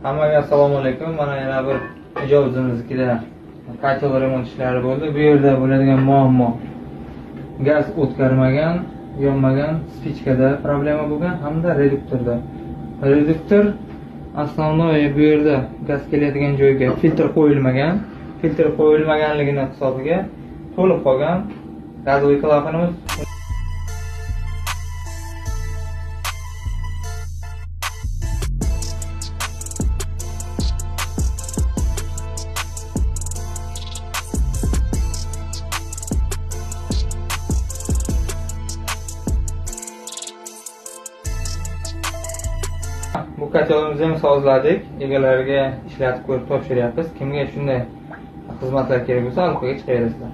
Hammaga assalomu alaykum. Mana yana bir mijozimiznikida котёл remont ishlari bo'ldi. Bu yerda bo'ladigan muammo gaz o'tkazmagan, yonmagan, спичка da problema bo'lgan hamda reduktorda. Reduktor основной bu yerda gaz keladigan joyga filtr qo'yilmagan. Filtr qo'yilmaganligini hisobiga to'lib qolgan газовый klapanimiz. Bu котёл imizni ham sozladik. Egalariga ishlatib ko'rib topshiryapmiz. Kimga shunday xizmatlar kerak bo'lsa, aloqaga chiqaverasizlar.